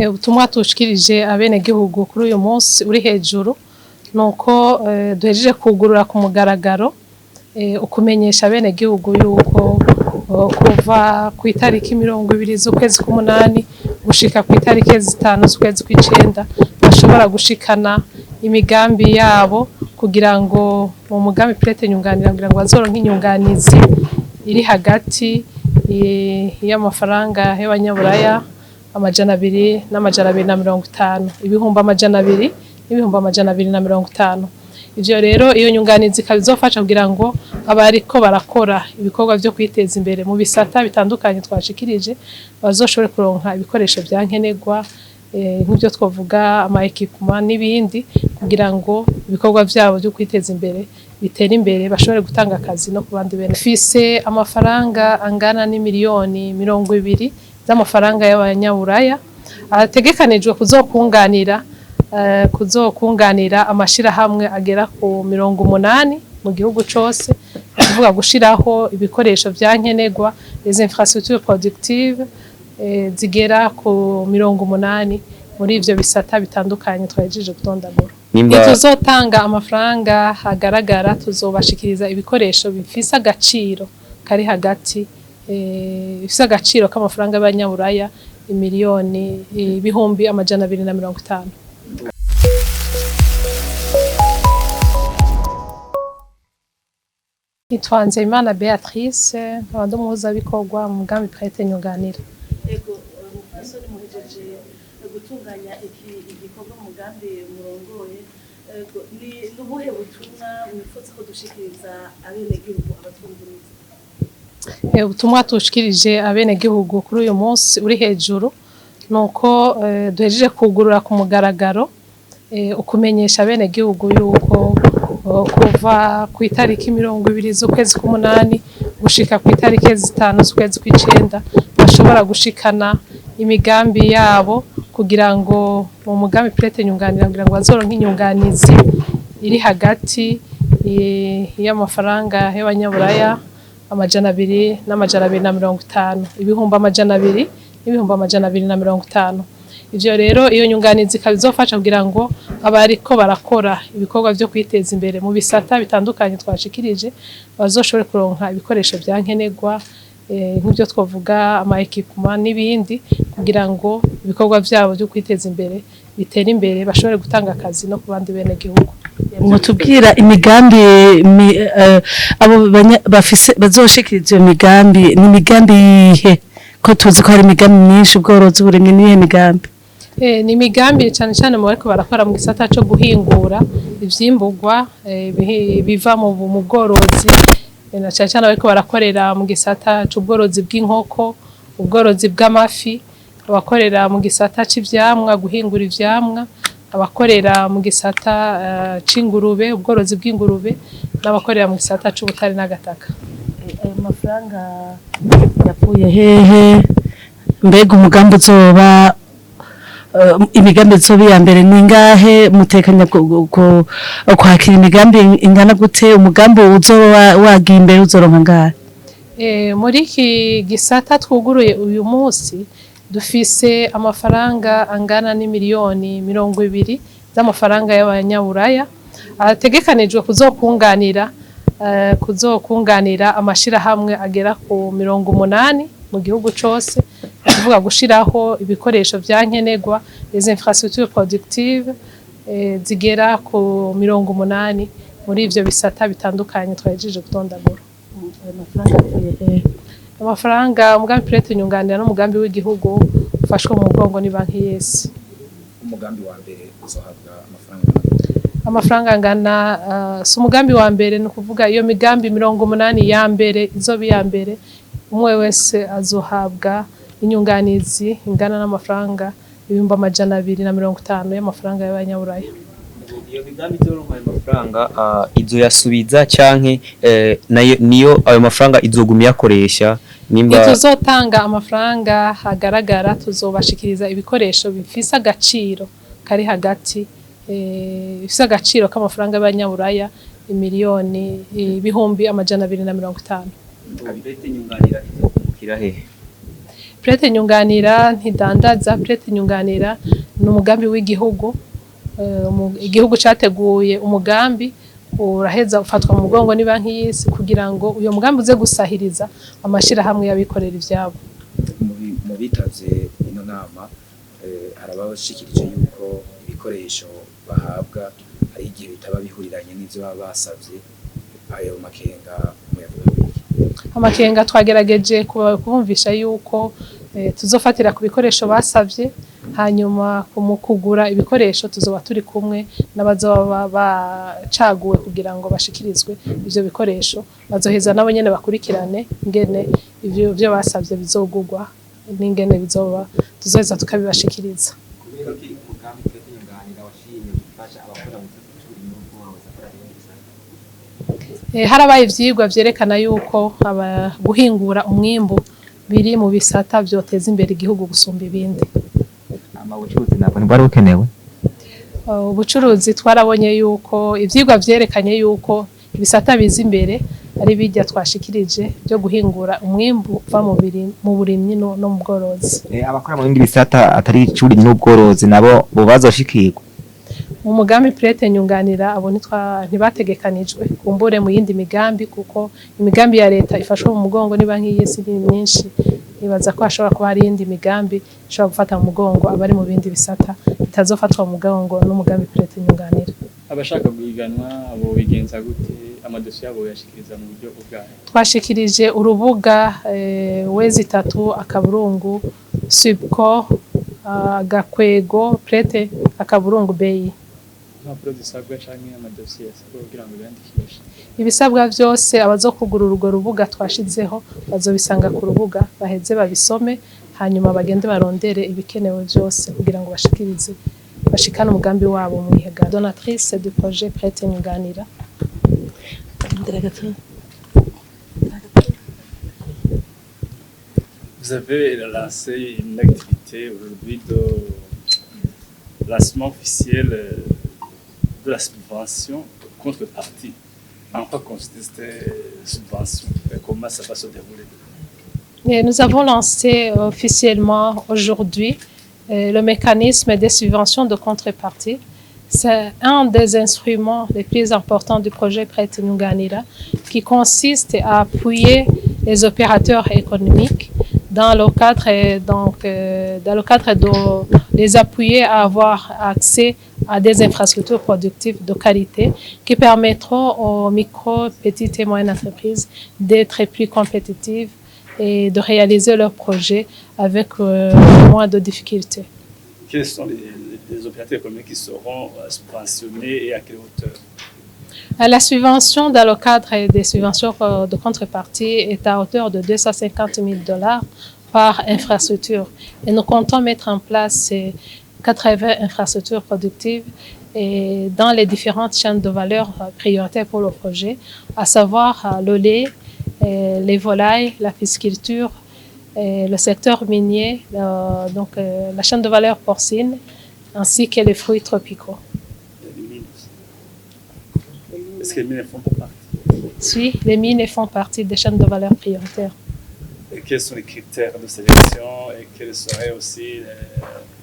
Ubutumwa tushikirije abenegihugu kuri uyu munsi uri hejuru nuko duhejeje kugurura ku mugaragaro ukumenyesha abenegihugu yuko kuva ku itariki 20 z'ukwezi k'umunani gushika ku itariki 5 z'ukwezi kw'icenda bashobora gushikana imigambi yabo kugira ngo mu mugambi Prete Nyunganira kugira ngo bazoronke inyunganizi iri hagati y'amafaranga y'abanyaburaya 200 n' 250, 200,000 n'ibihumbi 250. Ivyo rero iyo nyunganizi ikaba izofasha kugira ngo abariko barakora ibikorwa vyo kwiteza imbere mu bisata bitandukanye twashikirije bazoshobore kuronka ibikoresho vya nkenerwa, nk'ivyo twovuga ama equipment n'ibindi, kugira ngo ibikorwa vyabo vyo kwiteza imbere bitere imbere, bashobore gutanga akazi no ku bandi bene. Fise amafaranga angana n'imiliyoni 20 z'amafaranga y'abanyaburaya ategekanijwe kuzokunganira amashirahamwe agera ku 80 mu gihugu cose, kuvuga gushiraho ibikoresho vya nkenerwa, les infrastructures productives, zigera ku 80 muri ivyo bisata bitandukanye twahejeje gutondagura. Ntituzotanga amafaranga hagaragara, tuzobashikiriza ibikoresho bifise agaciro kari hagati, bifise agaciro k'amafaranga y'abanyaburaya imiliyoni 250,000. Nitwa Nzeyimana Beatrice, nkaba ndi umuhuzabikorwa mu mugambi Prete Nyunganira. Ego, mupfasoni, muhejeje gutunganya iki igikorwa mugambi murongoye. Ego, ni nubuhe butumwa mwifuza ko dushikiriza abenegihugu abatwumviriza? Ubutumwa tushikirije abenegihugu kuri uyu munsi uri hejuru nuko duhejeje kugurura ku mugaragaro ukumenyesha abenegihugu yuko kuva ku itariki 20 z'ukwezi k'umunani gushika ku itariki 5 z'ukwezi kw'icenda bashobora gushikana imigambi yabo kugira ngo mu mugambi Prete Nyunganira kugira ngo bazoronke inyunganizi iri hagati y'amafaranga y'abanyaburaya 200 n' 250, 200,000 n'ibihumbi 250. Ivyo rero iyo nyunganizi ikaba izofasha kugira ngo abariko barakora ibikorwa vyo kwiteza imbere mu bisata bitandukanye twashikirije bazoshobore kuronka ibikoresho vya nkenerwa, nk'ivyo twovuga ama equipment n'ibindi, kugira ngo ibikorwa vyabo vyo kwiteza imbere bitere imbere, bashobore gutanga akazi no ku bandi benegihugu. Mwotubwira imigambi abo bafise bazoshikiriza iyo migambi, ni imigambi yihe? Ko tuzi ko hari imigambi myinshi, ubworozi, uburimyi, niyihe migambi? Ni imigambi cane cane mu bariko barakora mu gisata co guhingura ivyimburwa biva mu bworozi, na cane cane abariko barakorera mu gisata c'ubworozi bw'inkoko, ubworozi bw'amafi, abakorera mu gisata c'ivyamwa, guhingura ivyamwa, abakorera mu gisata c'ingurube, ubworozi bw'ingurube, n'abakorera mu gisata c'ubutare n'agataka. Ayo mafaranga yavuye hehe? Mbega umugambi uzoba, imigambi izoba iya mbere ni ingahe? Mutekanya kwakira imigambi ingana gute? Umugambi uzoba wagiye imbere uzoronka angahe? Muri iki gisata twuguruye uyu munsi dufise amafaranga angana n'imiliyoni 20 z'amafaranga y'abanyaburaya ategekanijwe kuzokunganira amashirahamwe agera ku 80 mu gihugu cose, kuvuga gushiraho ibikoresho vya nkenerwa, les infrastructures productives, zigera ku 80 muri ivyo bisata bitandukanye twahejeje gutondagura. Ayo mafaranga yavuye hehe? Amafaranga, umugambi Prete Nyunganira n'umugambi w'igihugu ufashwe mu mugongo ni Banki y'Isi. Umugambi wa mbere uzohabwa amafaranga angana gute? Amafaranga angana, si umugambi wa mbere, ni ukuvuga iyo migambi 80 ya mbere izoba iya mbere, umwe wese azohabwa inyunganizi ingana n'amafaranga 250,000 y'amafaranga y'abanyaburaya. Iyo migambi izoronka ayo mafaranga, izoyasubiza canke nayo niyo ayo mafaranga izoguma iyakoresha nimba? Ntituzotanga amafaranga hagaragara, tuzobashikiriza ibikoresho bifise agaciro kari hagati, bifise agaciro k'amafaranga y'abanyaburaya imiliyoni 250,000. Prete Nyunganira izokungukira hehe? Prêt Nyunganira ntidandaza. Prêt Nyunganira ni umugambi w'igihugu. Igihugu categuye umugambi, uraheza ufatwa mu mugongo ni Banki y'Isi kugira ngo uyo mugambi uze gusahiriza amashirahamwe y'abikorera ivyabo. Mu bitavye ino nama, hari abashikirije yuko ibikoresho bahabwa hari igihe bitaba bihuriranye n'ivyo baba basavye. Ayo makenga muyavuga iki? Amakenga twagerageje kubumvisha yuko tuzofatira ku bikoresho basavye, hanyuma mu kugura ibikoresho tuzoba turi kumwe n'abazoba bacaguwe kugira ngo bashikirizwe ivyo bikoresho. Bazoheza nabo nyene bakurikirane ingene ivyo vyo basavye bizogurwa n'ingene bizoba, tuzoheza tukabibashikiriza. Kubera ko umugambi Prêt Nyunganira washimye gufasha abakora mu gisata c'uburimyi n'ubworozi, akora ibindi bisata? Harabaye ivyigwa vyerekana yuko guhingura umwimbu biri mu bisata vyoteza imbere igihugu gusumba ibindi. Ama bucuruzi nabwo ntibwari bukenewe? Ubucuruzi twarabonye yuko ivyigwa vyerekanye yuko ibisata biza imbere ari bijya twashikirije byo guhingura umwimbu uva mu burimyi no mu bworozi. Abakora mu bindi bisata atari ic'uburimyi n'ubworozi nabo bo bazoshikirwa? Mu mugambi Prêt Nyunganira abo ntibategekanijwe, kumbure mu yindi migambi, kuko imigambi ya leta ifashwe mu mugongo ni Banki y'Isi ni myinshi. Nibaza ko hashobora kuba hari iyindi migambi ishobora gufata mu mugongo abari mu bindi bisata bitazofatwa mu mugongo n'umugambi Prêt Nyunganira. Abashaka guhiganwa abo bigenza gute? Amadosiye yabo yashikiriza mu buryo ubwayo? Twashikirije urubuga w3.subco-prêt.bi. Impapuro zisabwa canke amadosiye asabwa kugira ngo biyandikishe? Ibisabwa byose, abazokugurura urwo rubuga twashizeho bazobisanga ku rubuga, baheze babisome, hanyuma bagende barondere ibikenewe byose kugira ngo bashikirize, bashikane umugambi wabo mu ihiganwa. Donatrice du projet Prêt Nyunganira. Ndera gato. Vous avez lancé une activité aujourd'hui de lancement officiel de la subvention contrepartie. En quoi consiste cette subvention et comment ça va se dérouler? Et nous avons lancé officiellement aujourd'hui le mécanisme des subventions de contrepartie. C'est un des instruments les plus importants du projet Prêt Nyunganira qui consiste à appuyer les opérateurs économiques dans le cadre, donc, dans le cadre de les appuyer à avoir accès à des infrastructures productives de qualité qui permettront aux micro, petites et moyennes entreprises d'être plus compétitives et de réaliser leurs projets avec moins de difficultés. Quels sont les opérateurs économiques qui seront subventionnés et à quelle hauteur? La subvention dans le cadre des subventions de contrepartie est à hauteur de 250 000 dollars par infrastructure. Et nous comptons mettre en place ces 80 infrastructures productives et dans les différentes chaînes de valeur prioritaires pour le projet, à savoir le lait, les volailles, la pisciculture, et le secteur minier, donc la chaîne de valeur porcine, ainsi que les fruits tropicaux. Les mines aussi. Est-ce que les mines font partie? Oui, les mines font partie des chaînes de valeur prioritaires. Et quels sont les critères de sélection et quels seraient aussi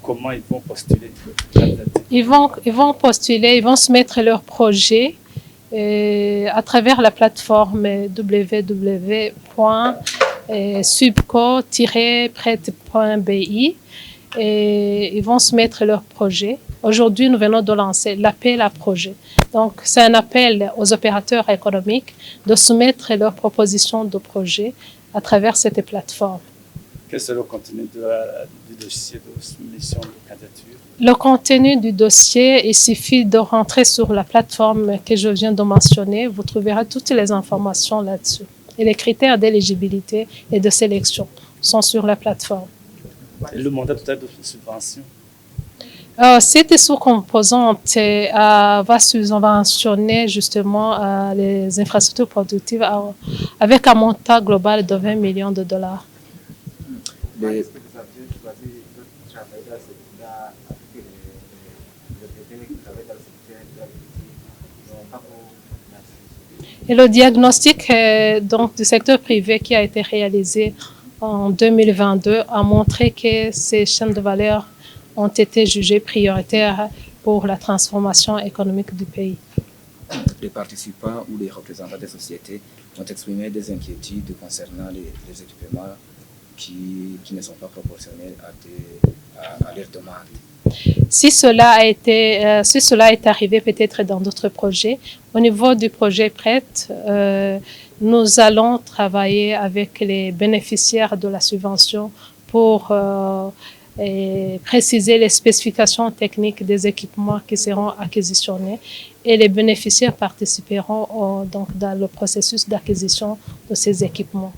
comment ils vont postuler, candidater? Ils vont postuler, ils vont soumettre leur projet à travers la plateforme www.subco-pret.bi et ils vont soumettre leur projet. Aujourd'hui, nous venons de lancer l'appel à projet. Donc, c'est un appel aux opérateurs économiques de soumettre leurs propositions de projet à travers cette plateforme. Quel serait le contenu du dossier de soumission de candidature? Le contenu du dossier, il suffit de rentrer sur la plateforme que je viens de mentionner. Vous trouverez toutes les informations là-dessus. Et les critères d'éligibilité et de sélection sont sur la plateforme. Et le montant total de subvention? Cette sous-composante va subventionner justement les infrastructures productives avec un montant global de 20 millions de dollars. Les- Est-ce que vous aviez choisi de travailler dans le secteur avec les PDG qui travaillent dans le secteur de l'agriculture? Non, pas pour. Merci. Et le diagnostic donc, du secteur privé qui a été réalisé en 2022 a montré que ces chaînes de valeur ont été jugées prioritaires pour la transformation économique du pays. Les participants ou les représentants des sociétés ont exprimé des inquiétudes concernant les équipements qui ne sont pas proportionnels à leurs demandes. Si cela est arrivé peut-être dans d'autres projets, au niveau du projet PRET, nous allons travailler avec les bénéficiaires de la subvention pour et préciser les spécifications techniques des équipements qui seront acquisitionnés et les bénéficiaires participeront donc dans le processus d'acquisition de ces équipements.